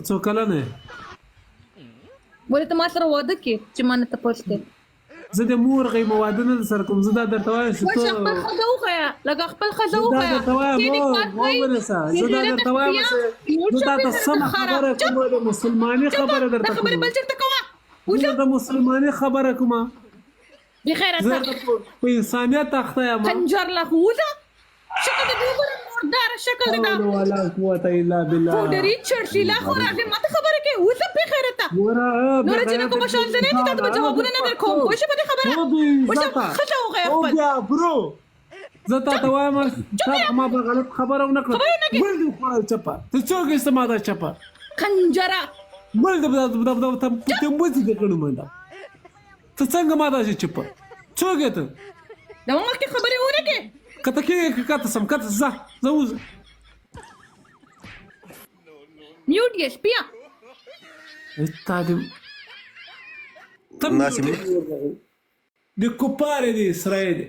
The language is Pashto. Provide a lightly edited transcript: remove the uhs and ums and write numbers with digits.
څو کلن یې؟ ولې ته ما سره واده کې چې ما نه تپوس کې؟ زه د مور غي مواده نه سره کوم، زه دا درته وایم چې ته خپل ښځه وښیه، لکه خپل ښځه وښیه. زه دا درته وایم، زه دا درته وایم، زه دا ته سمه خبره کوم، د مسلمانۍ خبره درته کوم. خبرې بل چېرته کوه. زه د مسلمانۍ خبره کوم. بې غیرته، زه په انسانیت اخته یم. کنجر له خو وځه، شکل دې وګوره، مردار شکل دې دا. حول ولا قوت الا بالله. پوډري چرسي لا خو راځي ماته خبره کوي، وځه بې غیرته. نوره چې نه کومه شان نه چې تاته به جوابونه نه درکوم، پوه شوې په دې خبره؟ وځه ښځه وښیه خپل. بیا برو، زه تا ته وایم، تا ما به غلط خبره ونه کړه. ګل دې وخوړل چپه، ته څوک یې زما دا چپه؟ کنجره مل دې د تمبوزي دې کړو منډه. ته څنګه ما داسې چپه؟ څوک یې ته؟ د ما مخکې خبرې ونه کې. کته کې کته سم کته، ځه ځه وځه. میوټ یې سپیه. تا دې ناسې د کوپارې دې اسرائیل.